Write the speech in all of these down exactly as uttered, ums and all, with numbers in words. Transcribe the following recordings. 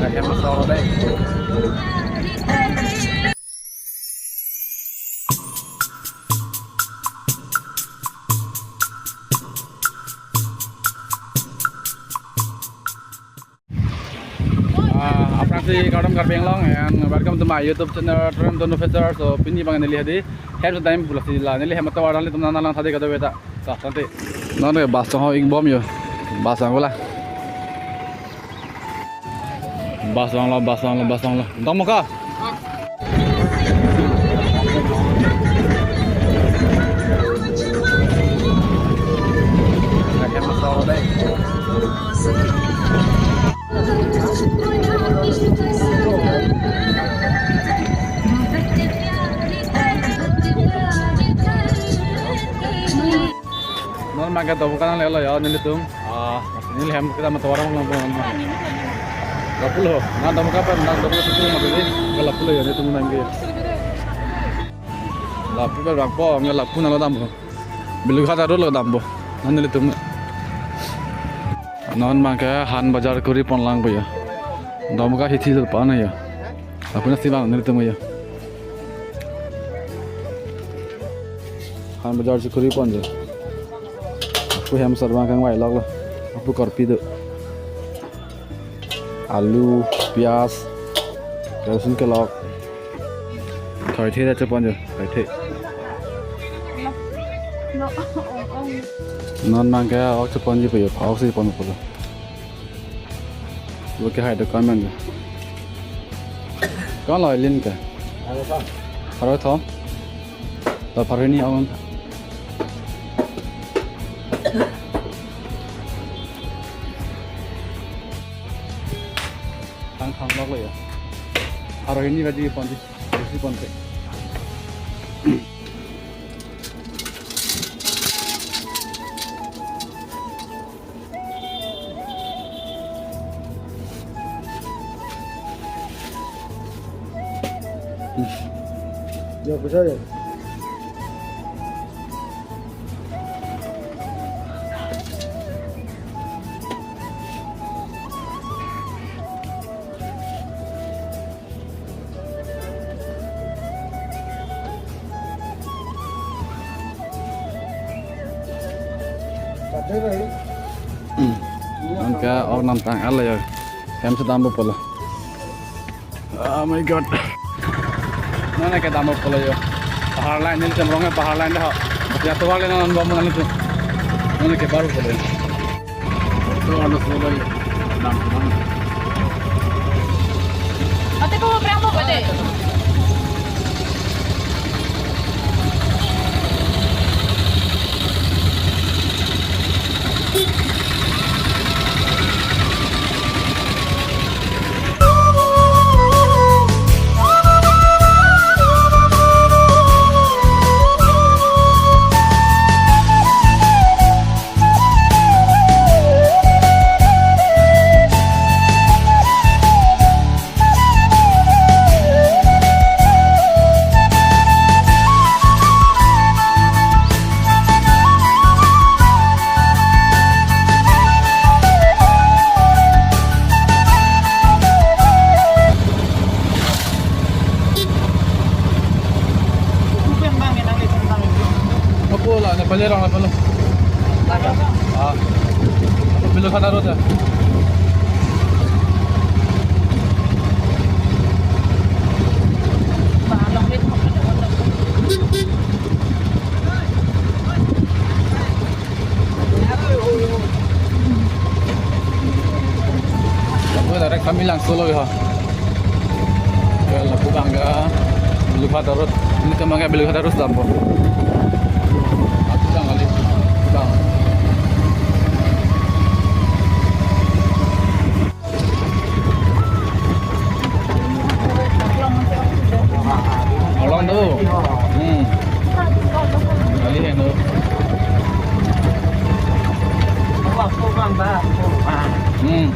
Ah, aphrangsi kardom Karbi Anglong and welcome to my YouTube channel, Tram Tonu Feature. So, pini abang neli hadi hem sedam pulo si la neli hem atovar alanglitum nanglang thadi kadokave ta. So, tangte. Non ke bus tong ho ingbom yo. Bus angkula. Bus vanglo, bus vanglo, bus vanglo. Dongmoka. Non abangke Dongmoka nanglelo yo nelitum. Ah, neli hem kita matovar alangliphan. Lapulo. Non Dongmoka pen non Dongmoka situ mati. Lapulo yo nelitum nangke. Lapu pen bangpo, nge lapu nanglo dampo. Belughat arlo dampo. Non nelitum. Non abangke han bajar kuri ponlangpo yo. Dongmoka hithi lo pa na yo. Lapu nasi abang nelitum yo. Han bajar si kuri ponji. Lapu hem sarbang kangvai loklo. Lapu korpi do. Alu, piyaj, lason kelok. Thoithe ta cheponji, thoithe. Non abangke ok cheponji puyo, ok si ponpo lo. Lo kehai dokan man. Konlo lin ke? Pharo thom. To pharo hini aun. Thang thang loklo yo. Pharo hini baji ponji, besi ponte. Ya, bisa ya. Hmm. Anke ok namtang arlo yo. Hem sedampo pulo. Oh my God. Non ke dampo pulo yo. Pahar line nelitum rong pahar line dah. Ya atovar le non bom ngan tu. Non ke baru pulo. Ate ko berang mo bade? Opo la, Nepali rong la palo. Ah. Belughat arlo ta. Lapu direct kami langsung lo ya. Ya, lapu abangke Belughat arlo. Nelitum abangke Belughat arlo dampo. Lapu abang kali. Abang. Along tu. Hmm. Kali heno. Hmm.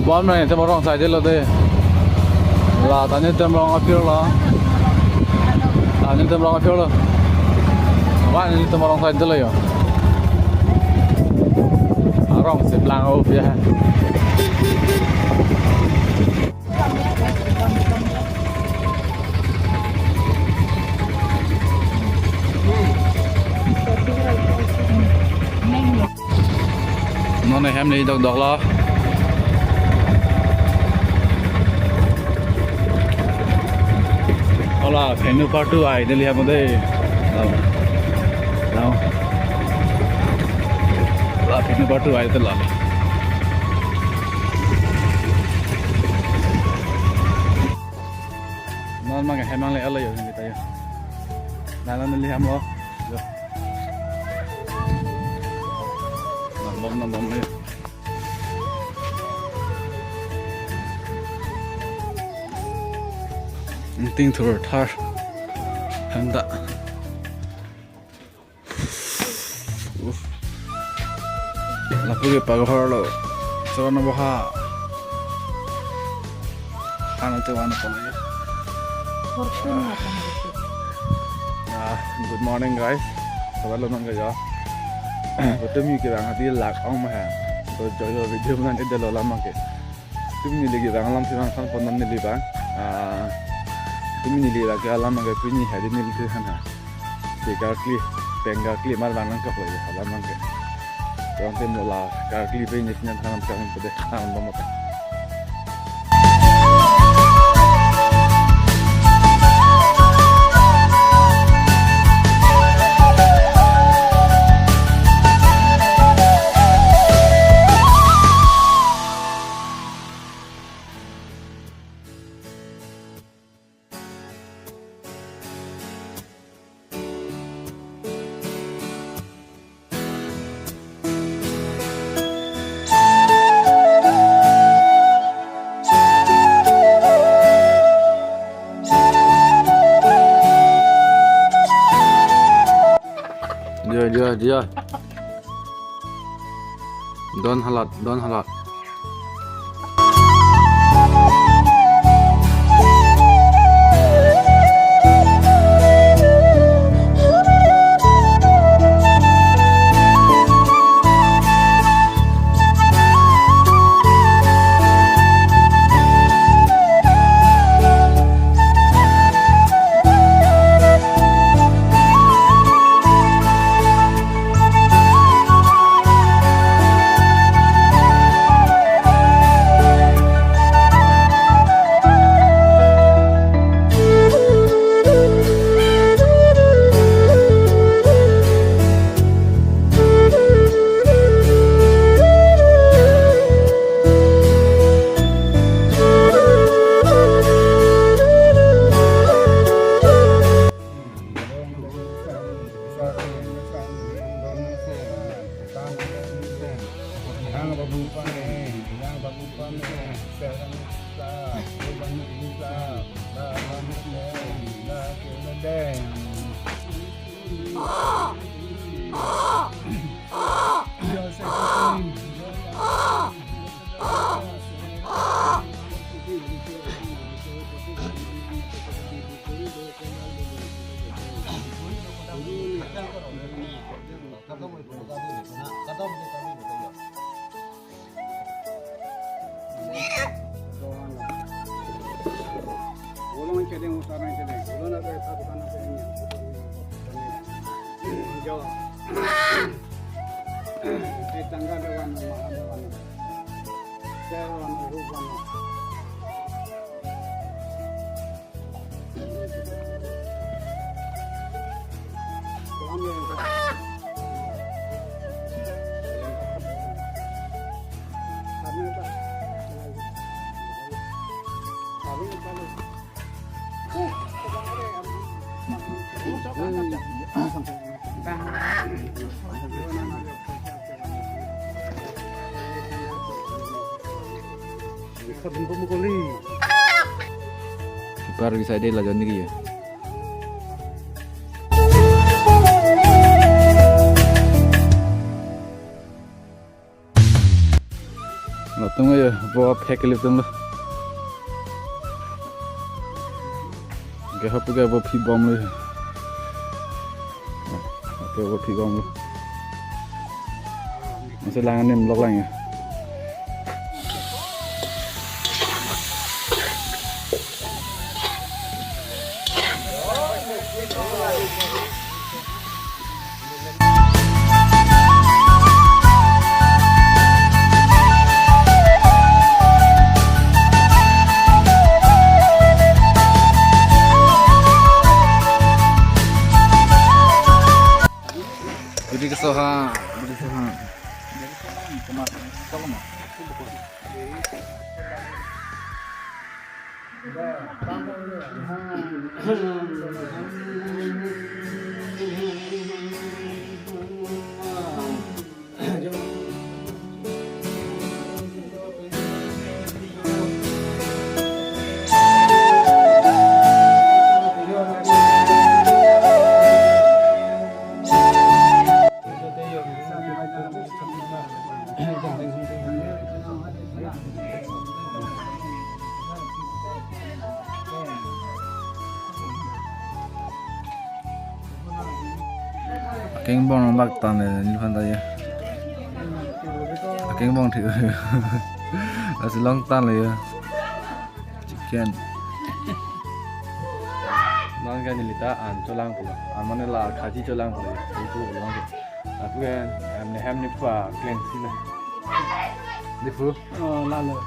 Bom nangtum arong side lo de. La ta nangtum arong aphi lo. Ta nangtum arong aphi lo. Wa nangtum arong side lo yo. Arong si plang o ya. Non hem ni dok dok lo. Hala, Phenu part two ai, Delhi ham de. Lao. Lao. La, Phenu part two ai te la. Non mang hem mang le alo yo, kita yo. Nang nang Delhi ham lo. Yo. Nang bom, nang bom le. Ting thur thar. Handa. Uff. Lapu ke paghor lo. Sono boha. Ano te wan pon ya. Fortune apa itu? Ah, good morning guys. Sabar lo nang ya. Betul mi kira hati lak ong mah. To jojo video nang ida lo lama ke. Tumi neli ke bang alam si bang sang pon neli bang. Ah, tumi neli lagi alam ke pini hari neli ke sana. Si karkli, peng karkli mar bang nang kaplai alam ke. Yang te mula karkli pini sinan sang pon pede sang pon mata. Dia, dia, dia. Don halat, don halat. Kipar bisa dei lajon niki ya. Lo Tung ya, bo phek lip tung lo. Ke hapu ke bo phi bom lo. Ke bo phi bom lo. Masih lang anim lok lang ya. Budi kesoha, budi kesoha. Akeng bong bak tan le neli phan ta ya. Akeng bong thik. Lasi long tan le ya. Chicken. Non ke neli ta an cholang pulo. An mane la khaji cholang pulo. Itu pulo. Aku kan, em, ne hem ne pua kleng si na. Di pu. Oh, lalo.